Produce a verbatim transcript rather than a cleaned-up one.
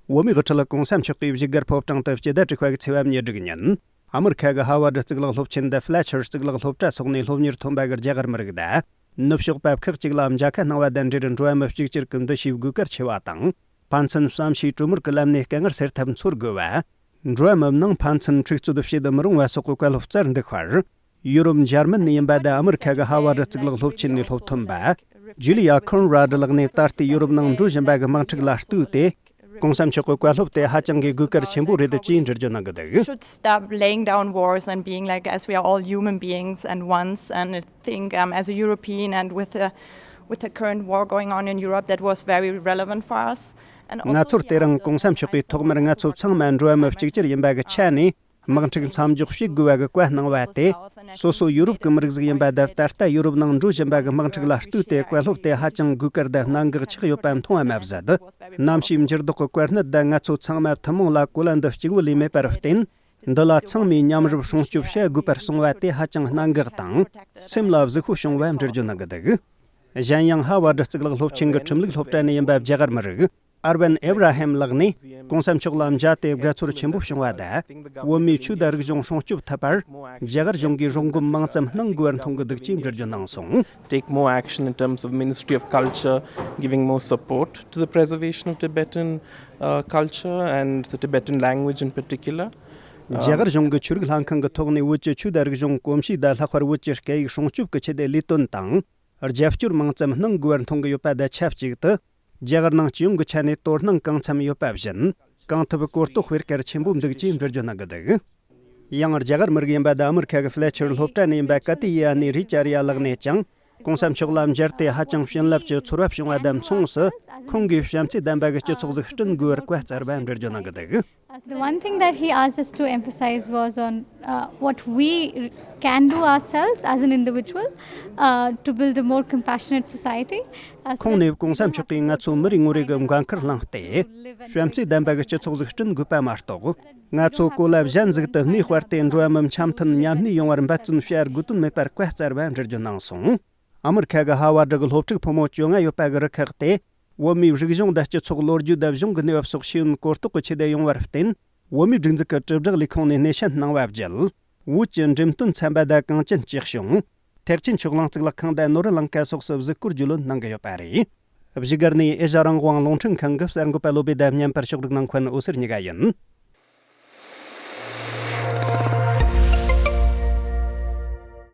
བོད་མིའི་དབུ་ཁྲིད་གོང་ས་མཆོག་གིས་བཞུགས་སྒར་ཕོ་བྲང་དུ་སྤྱི་ཟླ་དྲུག་པ་གི་ཚེས་པ་ཉེར་དྲུག་ཉིན། ཨ་མི་རི་ཁ་གི་ཧ་ཝར་ཌི་གཙུག་ལག་སློབ་ཆེན་དུ་ཧྥི་ལེ་ཆར་གཙུག་ལག་སློབ་གྲྭ་སོགས་ནས་སློབ་གཉེར་ཐོན་པ་གི་རྒྱ་གར་མི་རིགས་དང་། ནུབ་ཕྱོགས་པ་ཁག་ཅིག་ལ་མཇལ་ཁ་གནང་བ་དང་འབྲེལ། འགྲོ་བ་མི་གཅིག་གྱུར་གྱི་འདུ་ཤེས་དགོས་གལ་ཆེ་བ་དང་། ཕན་ཚུན་བསམ་ཤེས་གྲོས་མོལ་གྱི་ལམ་ནས་དཀའ་ངལ་སེལ་ཐབས་འཚོལ་དགོས་པ། འགྲོ་བ་མིའི་ནང་ཕན་ཚུན་འཁྲུག་རྩོད་བྱེད་མི་རུང་བ་སོགས་ཀྱི་བཀའ་སློབ་སྩལ་འདུག་པར། ཡུ་རོབ་འཇར་མན་ནས་ཡིན་པ་དང་ཨ་མི་རི་ཁ་གི་ཧ་ཝར་ཌི་གཙུག་ལག་སློབ་ཆེན་ནས་སློབ་ཐོན་པ་ཇུ་ལི་ཡ་ཁོན་རཱ་ཌི་ལགས་ནས། ད་ལྟའི་ཡུ་རོབ་ནང་འགྲོ་བཞིན་པ་གི་དམག་འཁྲུག་ལ་ལྟོས་ཏེ། གོང་ས་མཆོག་གི་བཀའ་སློབ་དེ་ཧ་ཅང་གི་དགོས་གལ་ཆེན་པོ་རེད་ཅེས་འགྲེལ་བརྗོད་གནང་གི་འདུག། Should stop laying down walls and being like, as we are all human beings and once, and I think, um, as a European and with the, with the current war going on in Europe, that was very relevant for us. And also ང་ཚོར་དེ་རིང་གོང་ས་མཆོག་གིས་ཐོག་མར་ང་ཚོ་ཚང་མ་འགྲོ་བ་མི་གཅིག་གྱུར་ཡིན་པ་གི་ཆ་ནས། དམག་འཁྲུག་མཚམས་འཇོག་བྱེད་དགོས་པ་གི་བཀའ་གནང་བ་དེ། སོ་སོ་ཡུ་རོབ་ཀྱི་མི་རིགས་ཟིག་ཡིན་པ་དང་། ད་ལྟ་ཡུ་རོབ་ནང་འགྲོ་བཞིན་པ་གི་དམག་འཁྲུག་ལ་ལྟོས་ཏེ། བཀའ་སློབ་དེ་ཧ་ཅང་དགོས་གལ་དང་གནད་འགག་ཆགས་ཡོད་པ་མཐོང་བ་མ་ཟད། གནམ་གཤིས་འགྱུར་ལྡོག་གི་གོ་གནས་དང་། ང་ཚོ་ཚང་མ་ཐུན་མོང་ལ་གོ་ལ་འདི་གཅིག་པོ་ལས་མེད་པར་བརྟེན། འདི་ལ་ཚང་མས་མཉམ་རུབ་སྲུང་སྐྱོབ་བྱ་དགོས་པར་གསུངས་པ་དེ་ཧ་ཅང་གནད་འགག་དང་། སེམས་ལ་གཟིགས་པོ་བྱུང་བ་འགྲེལ་བརྗོད་གནང་གི་འདུག། གཞན་ཡང་། ཧ་ཝར་ཌི་གཙུག་ལག་སློབ་ཆེན་གྱི་ཁྲིམས་ལུགས་སློབ་གྲྭ་ནས་ཡིན་པ་རྒྱ་གར་མི་རིགས། ཨར་ཝན་ཨེབ་ར་ཧེམ་ལགས་ནས། གོང་ས་མཆོག་ལ་མཇལ་ཏེ་དགའ་ཚོར་ཆེན་པོ་བྱུང་བ་དང་། བོད་མིའི་ཆོས་དང་རིག་གཞུང་སྲུང་སྐྱོབ་ཐུབ་པར། རྒྱ་གར་གཞུང་གིས་རོགས་མགོན་མང་ཙམ་གནང་དགོས་པར་མཐོང་གི་འདུག་ཅེས་འགྲེལ་བརྗོད་གནང་སོང་། Take more action in terms of Ministry of Culture giving more support to the preservation of Tibetan, uh, culture and the Tibetan language in particular. རྒྱ་གར་གཞུང་གི་ཆོས་རིག་ལྷན་ཁང་གི་ཐོག་ནས། བོད་ཀྱི་ཆོས་དང་རིག་གཞུང་། གོམས་གཤིས་དང་ལྷག་པར་བོད་ཀྱི་སྐད་ཡིག་སྲུང་སྐྱོབ་ཀྱི་ཆེད་དུ་ལས་དོན་དང་། རྒྱབ་སྐྱོར་མང་ཙམ་གནང་དགོས་པར་མཐོང་གི་ཡོད་པ་དང་ཆབས་ཅིག་ཏུ། རྒྱ་གར་ནང་སྤྱི་ཡོངས་ཀྱི་ཆ་ནས་དོ་སྣང་གང་འཚམ་ཡོད་པ་བཞིན། གང་ཐུབ་གོ་རྟོགས་སྤེལ་གལ་ཆེན་པོ་འདུག་ཅེས་འགྲེལ་བརྗོད་གནང་གི་འདུག། ཡང་། རྒྱ་གར་མི་རིགས་ཡིན་པ་དང་ཨ་མི་རི་ཁ་གི་ཧྥི་ལེ་ཆར་སློབ་གྲྭ་ནས་ཡིན་པ་ཀ་ཏི་ཡ་ནི་རི་ཅ་རི་ཡ་ལགས་ནས་ཀྱང་། གོང་ས་མཆོག་ལ་མཇལ་ཏེ་ཧ་ཅང་བྱིན་རླབས་ཀྱི་ཚོར་བ་བྱུང་བ་དང་མཚུངས་སུ། ཁོང་གིས་བྱམས་བརྩེ་ལྡན་པ་གི་སྤྱི་ཚོགས་ཟིག་བསྐྲུན་དགོས་པར་བཀའ་སྩལ་བ་འགྲེལ་བརྗོད་གནང་གི་འདུག། The one thing that he asked us to emphasize was on, uh, what we can do ourselves as an individual, uh, to build a more compassionate society. Uh, so ཁོང་ནས། གོང་ས་མཆོག་གིས་ང་ཚོ་མི་རེ་ངོ་རེ་གི་འགན་ཁུར་བླངས་ཏེ། བྱམས་བརྩེ་ལྡན་པ་གི་སྤྱི་ཚོགས་ཟིག་བསྐྲུན་དགོས་པ་མ་གཏོགས། ང་ཚོ་གོ་ལ་གཞན་ཟིག་ཏུ་གནས་སྤར་ཏེ། འགྲོ་བ་མི་འཆམ་མཐུན་མཉམ་གནས་ཡོང་བར་འབད་བརྩོན་བྱ་དགོས་དོན་མེད་པར་བཀའ་སྩལ་བ་འགྲེལ་བརྗོད་གནང་སོང་། ཨ་མི་རི་ཁ་གི་ཧ་ཝར་ཌི་གི་སློབ་ཕྲུག་ཕོ་མོ་བཅོ་ལྔ་ཡོད་པ་གི་རུ་ཁག་དེ། བོད་མིའི་རིག་གཞུང་དང་སྤྱི་ཚོགས་ལོ་རྒྱུས་དང་གཞུང་གི་གནས་བབ་སོགས་ཤེས་ཡོན་གོ་རྟོགས་ཀྱི་ཆེད་དུ་ཡོང་བར་བརྟེན། བོད་མིའི་སྒྲིག་འཛུགས་ཀྱི་དྲིལ་བསྒྲགས་ལས་ཁུངས་ནས་སྣེ་ཤན་གནང་བ་བརྒྱུད། བོད་ཀྱི་འགྲེམས་སྟོན་ཚན་པ་དང་གངས་ཅན་སྐྱིད་གཤོངས། ཐེག་ཆེན་ཆོས་གླིང་གཙུག་ལག་ཁང་དང་ནོར་བུ་གླིང་ཁ་སོགས་སུ་གཟིགས་སྐོར་རྒྱུས་ལོན་གནང་གི་ཡོད་པ་རེད། བཞུགས་སྒར་ནས་ཨེ་ཤ་རང་དབང་རླུང་འཕྲིན་ཁང་གི་གསར་འགོད་པ་བློ་བྷེ་དང་བརྙན་པར་ཕྱོགས་སྒྲིག་གནང་མཁན་འོད་ཟེར་གཉིས་ཀ་ཡིན།